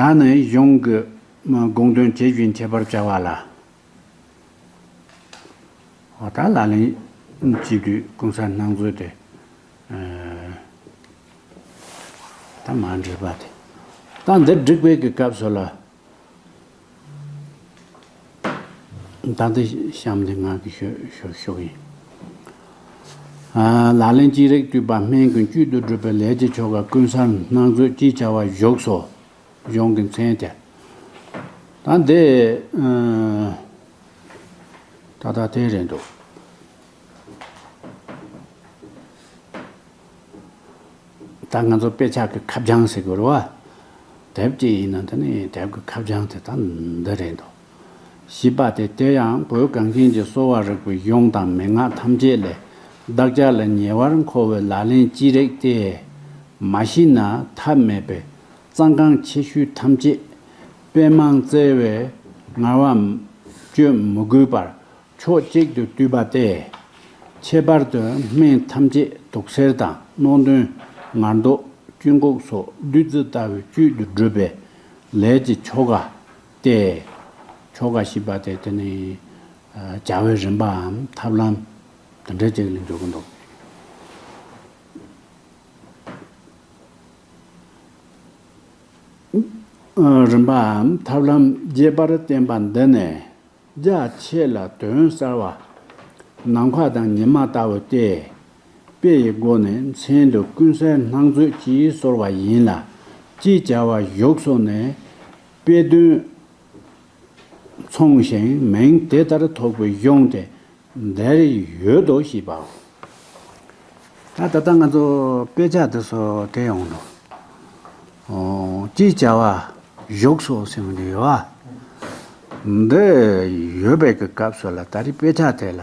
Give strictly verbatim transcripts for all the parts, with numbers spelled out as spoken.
ད་ནི་གཞུང་གི་དགོངས་དོན་ཇི་བཞིན་འཆད་པར་བྱ་བ་ལ། འོ་ད་ལག་ལེན་བྱེད་དུས་ཀུན་གསལ་སྣང་མཛོད་དེ། ད་མ་འགྲིག་པ་དེ། ད་འདི་འགྲིག་པའི་གི་སྐབས་སུ་ལ། ད་འདི་གཤམ་འདི་ང་གི་ཤོད་ཤོད་ཤོད་ཡིན། ལག་ལེན་ཅི་རིགས་བསྡུས་པ་སྨན་ཀུན་བཅུད་དུ་གྲུབ་པའི་ལས་ཀྱི་ཆོ་ག་ཀུན་གསལ་སྣང་མཛོད་ཅེས་བྱ་བ་བཞུགས་སོ། གཞུང་གི་མཚན་དེ། ད་འདི། ད་ལྟ་དེ་རེད་འདུག་ད་ང་ཚོ་དཔེ་ཆ་གི་ཁ་བྱང་ཟེར་དགོས་རེད་བ། དེབ་ཅིག་ཡིན་ན་དེ་ནི་དེབ་ཀྱི་ཁ་བྱང་དེ་ད་འདི་རེད་འདུག་ཞེས་པ་དེ། དེ་ཡང་བོད་གངས་ཅན་གྱི་གསོ་བ་རིག་པའི་གཞུང་དང་མན་ངག་ཐམས་ཅད་ལས་བདག་ཅག་ལ་ཉེ་བར་མཁོ་བའི་ལག་ལེན་ཅི་རིགས་ཏེ། མ་ཤེས་ན་ཐབས་མེད་པའི་རྩ་འགངས་ཆེ་ཤོས་ཐམས་ཅད་དཔེ་མང་བཙལ་བའི་ངལ་བ་སྤྱོད་མི་དགོས་པར་ཕྱོགས་གཅིག་ཏུ་བསྡུས་པ་སྟེ། ཁྱད་པར་དུ་སྨན་ཐམས་ཅད་དུག་སེལ་དང་སྣང་དོན་ངར་མདོག་ཅུང་ཁོག་སོགས་བདུད་རྩི་ལྟ་བུའི་བཅུད་དུ་གྲུབ་པའི་ལས་ཀྱི་ཆོ་ག་སྟེ། ཆོ་ག་ཞེས་པ་དེ་དེ་ནི་བྱ་བའི་རིམ་པའམ་ཐབས་ལམ་དེ་འདྲ་ཅིག་ལ་འཇོག་གི་འདུག་རིམ་པའམ་ཐབས་ལམ་རྒྱས་པར་བསྟན་པ་འདི་ནི། རྒྱ་ཆེ་ལ་དོན་གསལ་བ། ནམ་མཁའ་དང་ཉི་མ་ལྟ་བུ་སྟེ། དཔེ་ཡི་སྒོ་ནས་མཚན་དུ་ཀུན་གསལ་སྣང་མཛོད་ཅེས་གསོལ་བ་ཡིན་ལ། ཅེས་བྱ་བ་བཞུགས་སོ་ནས། དཔེ་དོན་མཚུངས་ཤིང་མིང་དེ་ལྟར་ཐོགས་པའི་གཞུང་དེ་འདིར་ཡོད་དོ་ཞེས་པའོ། ད་ད་ལྟ་ང་ཚོ་དཔེ་ཆ་དེ་ཚོ་དེ་ཡོང་ནོ། ཨོ། ཅེས་བྱ་བ་བཞུགས་སོ་ཟེར་མི་འདི་ཡོད་བ། འདི་ཡོད་པའི་གི་སྐབས་སུ་ལ་ད་རེས་དཔེ་ཆ་དེ་ལ་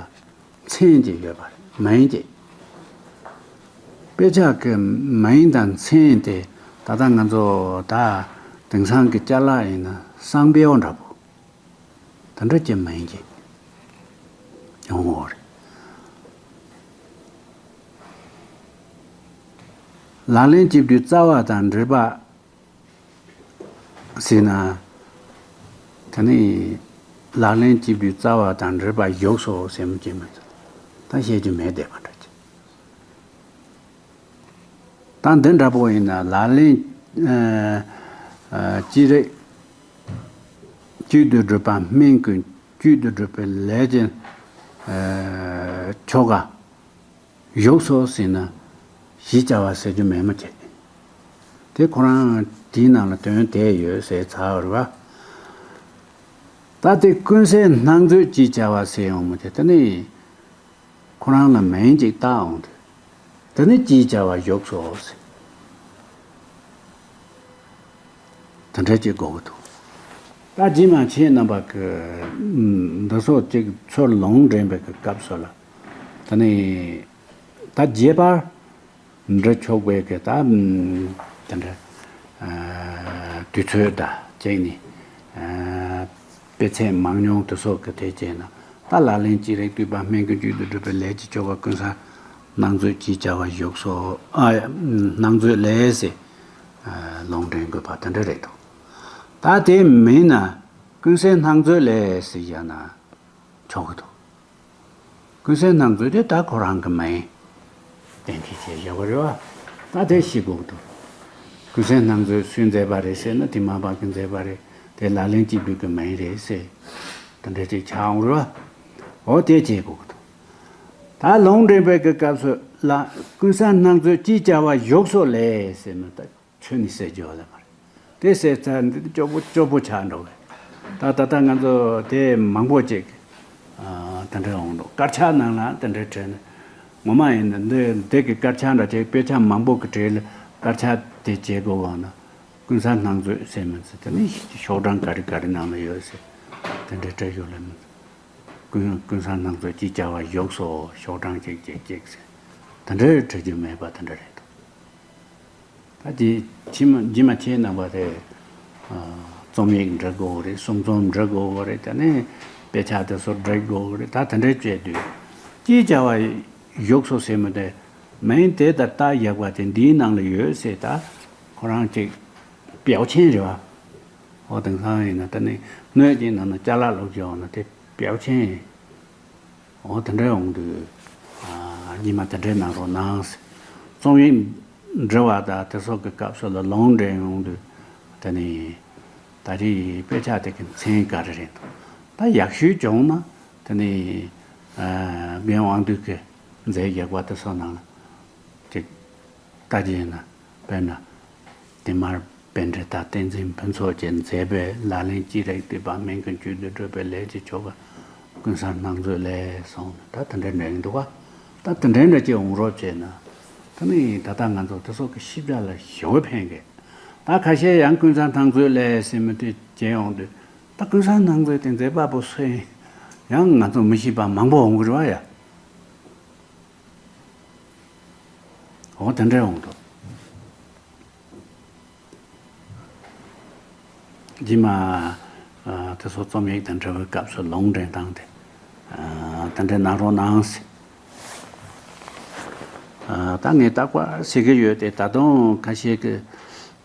མཚན་ཅིག་ཡོད་པ་རེད། མིང་ཅིག་དཔེ་ཆ་གི་མིང་དང་མཚན་དེ་ད་ལྟ་ང་ཚོ་ད་དེང་སང་གི་ཅ་ལག་ཡིན་ན་གསང་བེའུ་འདྲ་པོ། དེ་འདྲ་ཅིག་མིན་གྱི་ཡོང་ངོ་རེད། ལག་ལེན་བྱེད་པའི་རྩ་བ་དང་འགྲེལ་པ་ཟེར་ན། དེ་ནི་ལག་ལེན་བྱེད་པའི་རྩ་བ་དང་འགྲེལ་པ་བཞུགས་སོ་ཟེར་མི་ཅིག་མི་འདུག་ད་བཤད་རྒྱུ་མེད་བསྡད་པ་འདྲ་ཅིག་ད་འདི་འདྲ་པོ་ཡིན་ན་ལག་ལེན། ཨ། ཨ། ཅི་རིགས་བཅུད་དུ་གྲུབ་པ་སྨན་ཀུན་བཅུད་དུ་གྲུབ་པའི་ལས་ཀྱི། ཨ། ཆོ་ག་བཞུགས་སོ་ཟེར་ན་ཞེས་བྱ་བ་ཟེར་རྒྱུ་མེད་མ་ཁྱེད། དེ་ཁོ་རང་དེའི་ནང་ལ་དོན་དེ་ཡོད་ཟེར་ཚར་བ་རེད་བ། ད་དེ་ཀུན་གསལ་སྣང་མཛོད་ཅེས་བྱ་བ་ཟེར་ཡོང་མི་དེ་ད་ནི། ཁོ་རང་ལ་མིང་ཅིག་བཏགས་འོང་དུས། དེ་ནི་ཅིའི་བྱ་བ་བཞུགས་སོ་ཟེར། དེ་འདྲ་ཅིག་དགོས་ཀྱི་འདུག་ད་རྗེས་མ་ཁྱེད་རྣམ་པ་གི་འདི་ཚོ་ཅིག་ཚུར་ལུང་འདྲེན་པའི་གི་སྐབས་སུ་ལ། དེ་ནི་ད་རྒྱས་པར། འབྲི་ཆོག་པའི་གི་ད། དེ་འདྲ། དུས་ཚོད་དང་བཅས་ནས། དཔེ་ཚད་མང་ཉུང་དུ་སོགས་ཀྱི་ཐད་བཅས་ན། ད་ལག་ལེན་ཅི་རིགས་བསྡུས་པ་སྨན་གྱི་བཅུད་དུ་གྲུབ་པའི་ལས་ཀྱི་ཆོ་ག་ཀུན་གསལ་སྣང་མཛོད་ཅེས་བྱ་བ་བཞུགས་སོ། ཨ། སྣང་མཛོད་ལས་ཟེར། ལུང་འདྲེན་དགོས་པ་དེ་འདྲ་རེད་དོ། ད་དེ་མིན་ན་ཀུན་གསལ་སྣང་མཛོད་ལས་ཟེར་བཞག་ན། ཆོག་གི་འདུག་ཀུན་གསལ་སྣང་མཛོད་དེ་ད་ཁོ་རང་གི་མིང་གཏན་འཁེལ་བྱས་བཞག་པ་རེད་བ། ད་དེ་ཤེས་དགོས་ཀྱི་འདུག་ཀུན་གསལ་སྣང་མཛོད་སུས་མཛད་པ་རེད་ཟེར་ན་དེ་མ་པ་གིས་མཛད་པ་རེད། དེ་ལག་ལེན་གཅིག་པུའི་གི་མིང་རེད་ཟེར། དེ་འདྲ་ཅིག་ཆགས་འོང་རེད་བ། འོ་དེ་བྱེད་དགོས་ཀྱི་འདུག་ད་ལུང་འདྲེན་པའི་གི་སྐབས་སུ་ལ་ཀུན་གསལ་སྣང་མཛོད་ཅེས་བྱ་བ་བཞུགས་སོ་ལས་ཟེར་ན་ད། ཚོད་ནི་ཟེར་རྒྱུ་ལ་མ་རེད། དེ་ཟེར་ཚར་འདི་སྐྱོ་པོ་སྐྱོ་པོ་ཆགས་འགྲོ་བས། ད་ད་ལྟ་ང་ཚོ་དེ་མང་པོ་ཅིག་ཨ། དེ་འདྲ་འོང་འགྲོ། དཀར་ཆག་ནང་ལ་དེ་འདྲ་བྲིས་ནས། ངོ་མ་ཡིན་ན་འདི་འདི་གི་དཀར་ཆག་འདྲ་ཅིག་དཔེ་ཆ་མང་པོ་གི་གྲས་ལ་དཀར་ཆག་དེ་བྱེད་དགོས་བ་ན། ཀུན་གསལ་སྣང་མཛོད་ཟེར་མི་ཚེ་དེ་ནི་ཤོག་གྲངས་ག་རེ་ག་རེ་ནང་ལ་ཡོད་ཟེར། དེ་འདྲ་བྲིས་ཡོད་ལ་མི། ཀུན་ཀུན་གསལ་སྣང་མཛོད་ཅེས་བྱ་བ་བཞུགས་སོ་ཤོག་གྲངས་གཅིག་གཅིག་གཅིག་ཟེར། དེ་འདྲ་བྲིས་རྒྱུ་མེད་པ་དེ་འདྲ་རེད་འདུག་ད་རྗེས་ཕྱི་མ་རྗེས་མ་ཁྱེད་རྣམ་པ་དེ། ཨ། རྩོམ་ཡིག་འབྲི་དགོས་རེད། གསུང་རྩོམ་འབྲི་དགོས་རེད། དེ་ནས་དཔེ་ཆ་དེ་ཚོ་འབྲི་དགོས་རེད། ད་དེ་འདྲ་བྱས་དུས་ཅིའི་བྱ་བ་བཞུགས་སོ་ཟེར་མི་དེ་མིང་དེ་ལྟར་བཏགས་བཞག་པ་དེ་འདིའི་ནང་ལ་ཡོད་ཟེར། ད་ཁོ་རང་ཅིག་པའོ་ཆེན་རེད་བ། འོ་དེང་སང་ཡིན་ན་ད་ནི་སྣོད་ཀྱི་ནང་ན་ཅ་ལག་བླུགས་ཀྱི་འོང་ན་དེ་བེའུ་ཆེན། འོ་དེ་འདྲ་འོང་དུས། ཨ། རྗེས་མ་དེ་འདྲའི་གནང་རོགས་གནང་ཟེར། རྩོམ་ཡིག་འབྲི་བ་དང་དེ་སོགས་ཀྱི་སྐབས་སུ་ལ་ལུང་འདྲེན་འོང་དུས། དེ་ནི་ད་རེས་དཔེ་ཆ་དེ་གི་མཚན་ག་རེ་རེད་འདུག་ད་ཡག་ཤོས་བྱུང་ན་དེ་ནི། ཨ། རྒན་དབང་འདུས་ཀྱི་མཛད་རྒྱག་པ་དེ་སོགས་ནང་ལ་དེ་ལྟ་རྒྱུ་ཡིན་ན། དཔེར་ན། དེ་མར་པཎྜི་ཏ་བསྟན་འཛིན་ཕུན་ཚོགས་ཀྱིས་མཛད་པའི་ལག་ལེན་ཅི་རིགས་བསྟོད་པ་སྨན་གྱི་མཆོག་ཏུ་གྲུབ་པའི་ལས་ཀྱི་ཆོ་ག་ཀུན་བཟང་སྣང་མཛོད་ལས་གསུངས་ནས། ད་དེ་འདྲ་འདྲ་ཡིན་འདུག་ག་ད་དེ་འདྲ་འདྲ་ཅིག་འོང་རོགས་བྱས་ན། ད་ནི་ད་ལྟ་ང་ཚོ་དེ་སོགས་ཀྱི་ཤེས་བྱ་ལ་ཞེ་པོ་ཕན་གི་ད་ཁ་ཤས་ཡང་ཀུན་བཟང་སྣང་མཛོད་ལས་ཟེར་མི་དེ་མཇལ་ཡོང་དུས། ད་ཀུན་བཟང་སྣང་མཛོད་དེ་མཛད་པ་པོ་སུ་ཡིན། ཡང་ང་ཚོ་མི་ཤེས་པ་མང་པོ་འོང་གི་རེད་བ་ཡ། འོ་དེ་འདྲ་འོང་འདུག་རྗེས་མ། ཨ། དེ་ཚོ་རྩོམ་ཡིག་དང་འབྲེལ་བའི་སྐབས་སུ་ལུང་འདྲེན་སྟངས་དེ། ཨ། དེ་འདྲ་གནང་རོགས་གནང་ཟེར། ཨ། ད་ངས་རྟག་པར་ཟེར་གྱི་ཡོད་དེ། ད་དུང་ཁ་ཤས་ཀྱིས་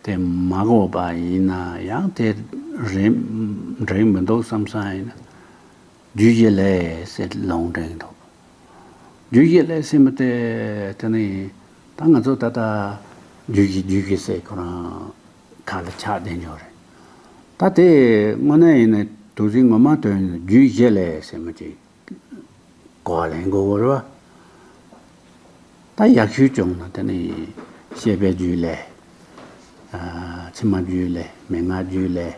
དེ་མ་གོ་བ་ཡིན་ན་ཡང་དེ་རེད། འགྲིག་མི་འདུག་བསམ་བསམ་ཡིན་ན། རྒྱུད་བཞི་ལས་ཟེར་ལུང་འདྲེན་འདུག་རྒྱུད་བཞི་ལས་ཟེར་མི་དེ། དེ་ནི་ད་ང་ཚོ་ད་ལྟ་རྒྱུད་བཞི་རྒྱུད་བཞི་ཟེར་ཁོ་རང་ཁ་ལ་ཆགས་བསྡད་ཉོ་རེད། ད་དེ་དངོས་གནས་ཡིན་ན་དུས་ཚོད་ངོ་མ་དོན་རྒྱུད་བཞི་ལས་ཟེར་མི་ཅིག་གོ་བ་ལེན་དགོས་གོ་རེད་བ། ད་ཡག་ཤོས་བྱུང་ན་དེ་ནི་བཤད་པའི་རྒྱུད་ལས། ཨ། ཕྱི་མ་རྒྱུད་ལས། མན་ངག་རྒྱུད་ལས།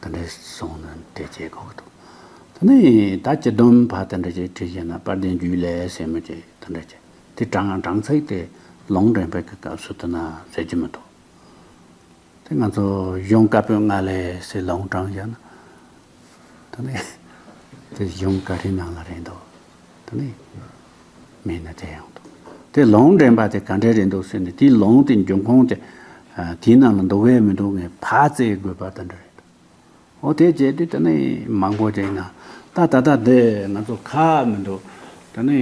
དེ་འདྲ་སོང་ན་དེ་བྱེད་དགོས་ཀྱི་འདུག་དེ་ནི་ད་སྤྱི་སྡོམ་ཕར་དེ་འདྲ་ཅིག་བྲིས་བྱས་ན། དཔལ་ལྡན་རྒྱུད་ལས་ཟེར་མི་ཅིག་དེ་འདྲ་ཅིག་དེ་གྲངས་གྲངས་ཚད་དེ་ལུང་འདྲེན་པའི་གི་སྐབས་སུ་དེ་ན་ཟེར་གྱི་མི་འདུག་དེ་ང་ཚོ་གཞུང་བཀའ་པོད་ལྔ་ལས་ཟེར་ལུང་དྲངས་བཞག་ན། དེ་ནི་དེ་གཞུང་ག་རེ་ནང་ལ་རེད་འདུག་དེ་ནི་མེད་ན་དེ་ཡང་འདུག་དེ་ལུང་འདྲེན་པ་དེ་ག་འདྲ་རེད་འདུག་ཟེར་ནས། དེའི་ལུང་དེ་འབྱུང་ཁུངས་དེ། ཨ། དེའི་ནང་ལ་འདུག་གས་མི་འདུག་ངས་ཕར་བཙལ་དགོས་པ་དེ་འདྲ་རེད། འོ་དེ་བྱས་དུས་དེ་ནི་མང་པོ་ཅིག་ན། ད་ད་ལྟ་འདི་ང་ཚོ་ཁག་མི་འདུག་དེ་ནི།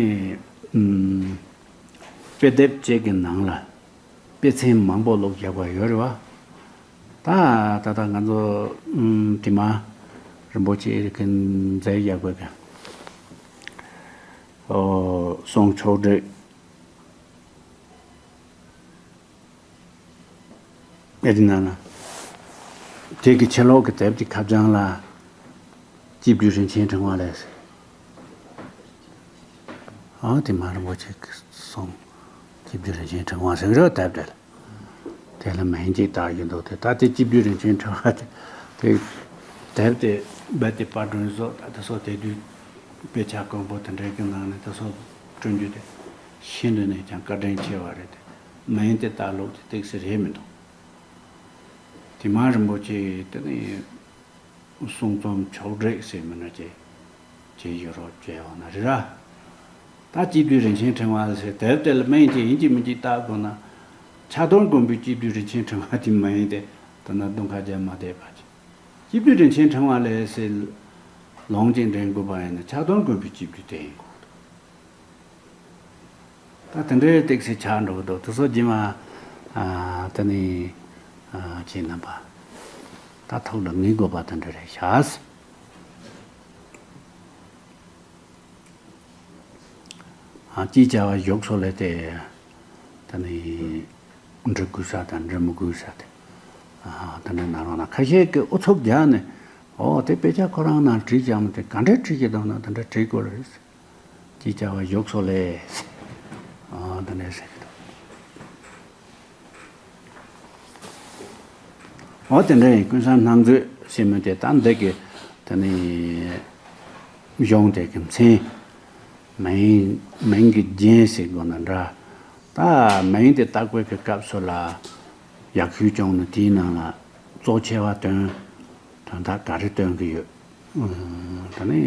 ཨུམ། དཔེ་དེབ་ཅིག་གི་ནང་ལ་དཔེ་ཚན་མང་པོ་བླུགས་བཞག་པ་ཡོད་རེད་བ། ད་ད་ལྟ་ང་ཚོ། ཨུམ། དེ་མ་རིན་པོ་ཆེ་གི་མཛད་བཞག་པའི་གི། ཨོ། གསུང་ཕྱོགས་བསྒྲིགས། ཨེ་དེ་ན་ན། དེ་གི་ཕྱི་ལོགས་ཀྱི་དེབ་ཀྱི་ཁ་བྱང་ལ། སྤྱི་རྒྱུད་རིན་ཆེན་ཕྲེང་བ་ལས་ཟེར། ཨ། དེ་མ་རིན་པོ་ཆེ་གི་གསུང་། སྤྱི་རྒྱུད་རིན་ཆེན་ཕྲེང་བ་ཟེར་གི་རེད་དེབ་དེ་ལ། དེ་ལ་མིང་གཅིག་བཏགས་ཀྱི་འདུག་དེ་ད་དེ་སྤྱི་རྒྱུད་རིན་ཆེན་ཕྲེང་བ་དེ། དེ་དེབ་དེ་རྦད་དེ་པར་སྐྲུན་བཟོ། ད་དེ་སོགས་དེ་དུས་དཔེ་ཆ་དཀོན་པོ་དེ་འདྲའི་གི་ནང་ནས་དེ་སོགས་བསྐྲུན་རྒྱུ་དེ་ཤིན་ཏུ་ནས་ཀྱང་བཀའ་དྲིན་ཆེ་བ་རེད་དེ། མིང་དེ་ལྟ་ལོག་དེ་ཏོག་ཙམ་རེད་མི་འདུག་དེ་མ་རིན་པོ་ཆེ་དེ་ནི་གསུང་རྩོམ་ཕྱོགས་བསྒྲིགས་ཟེར་མི་འདྲ་ཅིག་བྱེད་ཡོད་རོགས་བྱས་ཡོང་ན་རེད་ར། ད་སྤྱི་རྒྱུད་རིན་ཆེན་ཕྲེང་བ་ཟེར་དེབ་དེ་ལ་མིང་ཅིག་ཡིན་གཅིག་མིན་གཅིག་བཏགས་དགོས་ན། ཕྱག་སྟོང་མགོན་པོའི་སྤྱི་རྒྱུད་རིན་ཆེན་ཕྲེང་བ་དེ་མིང་དེ་ད་ན་གདོང་ཁ་རྒྱབ་མ་བསྡད་པ་ཅིག་སྤྱི་རྒྱུད་རིན་ཆེན་ཕྲེང་བ་ལས་ཟེར་ལུང་ཅིག་འདྲེན་དགོས་པ་ཡིན་ན་ཕྱག་སྟོང་མགོན་པོའི་སྤྱི་རྒྱུད་དེ་ཡིན་དགོས་འདུག་ད་དེ་འདྲའི་ཏོག་ཙམ་ཆགས་འགྲོ་གི་འདུག་དེ་ཚོ་རྗེས་མ། ཨ། དེ་ནི། ཨ། ཁྱེད་རྣམ་པ་ད་ཐུགས་ལ་ངེས་དགོས་པ་དེ་འདྲ་རེད་ཤག་ཨ། ཅིག་བྱ་བ་བཞུགས་སོ་ལས་དེ། དེ་ནི་འབྲི་དགོས་ས་དང་འབྲི་མི་དགོས་ས་དེ། ཨ། དེ་འདྲ་གནང་རོགས་གནང་། ཁ་ཤས་ཀྱིས་ཨུ་ཚུགས་རྒྱག་ནས། ཨོ། དེ་དཔེ་ཆ་ཁོ་རང་ནང་བྲིས་ཀྱང་མི་དེ་ག་འདྲ་བྲིས་ཀྱི་འདུག་ན་དེ་འདྲ་བྲིས་དགོས་རེད། ཅིག་བྱ་བ་བཞུགས་སོ་ལས། ཨ། དེ་འདྲ་ཟེར་གྱི་འདུག་འོ་དེ་འདྲ་ཡིན། ཀུན་བཟང་སྣང་མཛོད་ཟེར་མི་དེ་ད་འདི་གི་དེ་ནི་གཞུང་དེ་གི་མཚན། མིང་། མིང་གི་རྒྱན་ཟེར་དགོས་ན་འདྲ། ད་མིང་དེ་བཏགས་པའི་གི་སྐབས་སུ་ལ་ཡག་ཤོས་བྱུང་ན་དེའི་ནང་ལ་གཙོ་ཆེ་བ་སྟོན། དོན་དག་ག་རེ་སྟོན་གི་ཡོད། ཨ། དེ་ནི།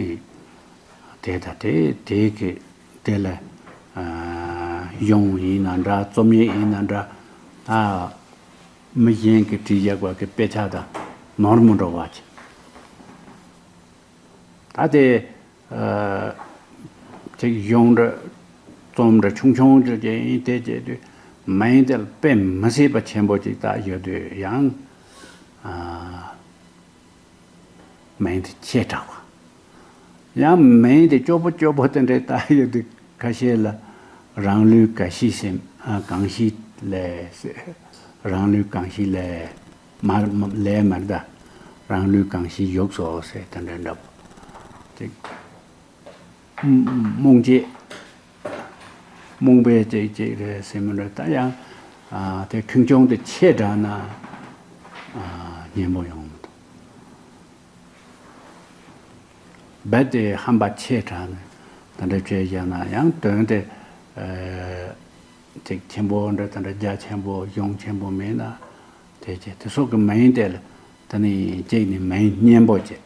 དེ་ད་དེ་དེ་གི་དེ་ལ། ཨ། གཞུང་ཡིན་ན་འདྲ། རྩོམ་ཡིག་ཡིན་ན་འདྲ། ཨ། མི་གཞན་གྱིས་བྲིས་བཞག་པ་གི་དཔེ་ཆ་དང་ནོར་མི་འགྲོ་བ་ཅིག་ད་དེ། ཨ། ཅིག་གཞུང་འདྲ་རྩོམ་འདྲ་ཆུང་ཆུང་ཅིག་ཅིག་ཡིན། དེ་བྱས་དུས་མིང་དེ་ལ་དཔེ་མི་སྲིད་པ་ཆེན་པོ་ཅིག་བཏགས་ཡོད་དུས་ཡང་། ཨ། མིང་དེ་ཆེ་དྲགས་པ། ཡང་མིང་དེ་སྐྱོ་པོ་སྐྱོ་པོ་དེ་འདྲའི་བཏགས་ཡོད་དུས་ཁ་ཤས་ལ་རང་ལུས་གང་ཞིག་སེམས། ཨ། གང་ཞིག་ལས་ཟེར། རང་ལུས་གང་ཞིག་ལས་མ་ལས་མ་རེད་ད། རང་ལུས་གང་ཞིག་གཡུགས་སོ་ཟེར་དེ་འདྲའི་འདྲ་པོ་ཅིག་རྨོངས་བྱེད། རྨོངས་པའི་ཅིག་ཅིག་རེད་ཟེར་མི་འདྲ། ད་ཡང་ཨ་དེ་ཁེངས་སྐྱུང་དེ་ཆེ་དྲགས་ན་ཨ་སྙན་པོ་ཡོང་མི་འདུག་རྦད་དེ་ཧམ་པ་ཆེ་དྲགས་ནས་དེ་འདྲ་བྱས་བཞག་ན་ཡང་དོན་དེ་ཨ་ཅིག་ཆེན་པོ་འདྲ། དེ་འདྲ་རྒྱ་ཆེན་པོ་གཞུང་ཆེན་པོ་མེད་ན། དེ་བྱས་དེ་སོགས་ཀྱི་མིང་དེ་ལ་དེ་ནི་གཅིག་ནི་མིང་སྙན་པོ་བྱས།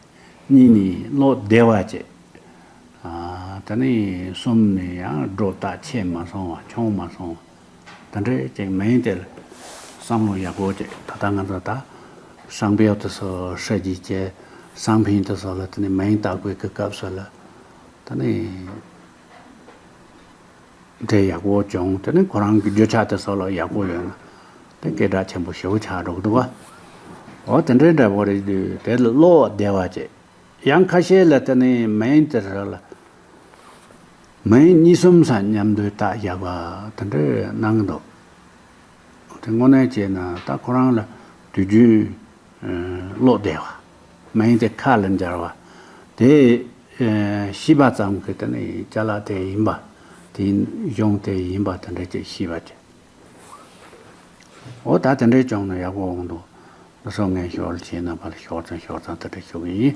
གཉིས་ནི་བློ་བདེ་བ་བྱས། ཨ་དེ་ནི་གསུམ་ནི་ཡང་སྒྲོ་བཏགས་ཆེ་མ་སོང་བ་ཆུང་མ་སོང་བ། དེ་འདྲའི་ཅིག་མིང་དེ་ལ་བསམ་བློ་ཡག་པོ་བྱས། ད་ལྟ་ང་ཚོ་ད་ཧྲང་པའོ་དེ་ཚོ་ཧྲ་ཅིག་བྱས། ཧྲང་ཕིང་དེ་ཚོ་ལ་དེ་ནི་མིང་བཏགས་དགོས་ཀྱི་སྐབས་སུ་ལ་དེ་ནི་དེ་ཡག་པོ་བྱུང་། དེ་ནི་ཁོ་རང་གི་རྒྱུ་ཆ་དེ་ཚོ་ལ་ཡག་པོ་ཡོད་ན་དེ་སྐད་གྲགས་ཆེན་པོ་ཞེ་པོ་ཆགས་འགྲོ་གི་འདུག་ག་འོ་དེ་འདྲའི་འདྲ་པོ་རེད་དུས་དེ་ལ་བློ་བདེ་བ་བྱས། ཡང་ཁ་ཤས་ལ་དེ་ནི་མིང་དེ་ཚོ་ལ་མིང་གཉིས་གསུམ་ཙམ་མཉམ་དུ་བཏགས་བཞག་པ་དེ་འདྲ་གནང་གི་འདུག་དེ་དངོས་གནས་བྱས་ན་ད་ཁོ་རང་ལ་དུས་རྒྱུན་ཨ་བློ་བདེ་བ། མིང་དེ་ཁ་ལ་འབྱར་བ། དེ་ཨ་ཤེས་པ་ཙམ་གྱིས་དེ་ནི་ཅ་ལག་དེ་ཡིན་པ། དེ་གཞུང་དེ་ཡིན་པ་དེ་འདྲ་ཅིག་ཤེས་པ་ཅིག་འོ་ད་དེ་འདྲ་བྱུང་ན་ཡག་པོ་འོང་འདུག་ལགས་སོ། ངས་ཞོར་བྱས་ན་ཕར་ཞོར་ཙམ་ཞོར་ཙམ་དེ་འདྲ་ཞུ་གི་ཡིན།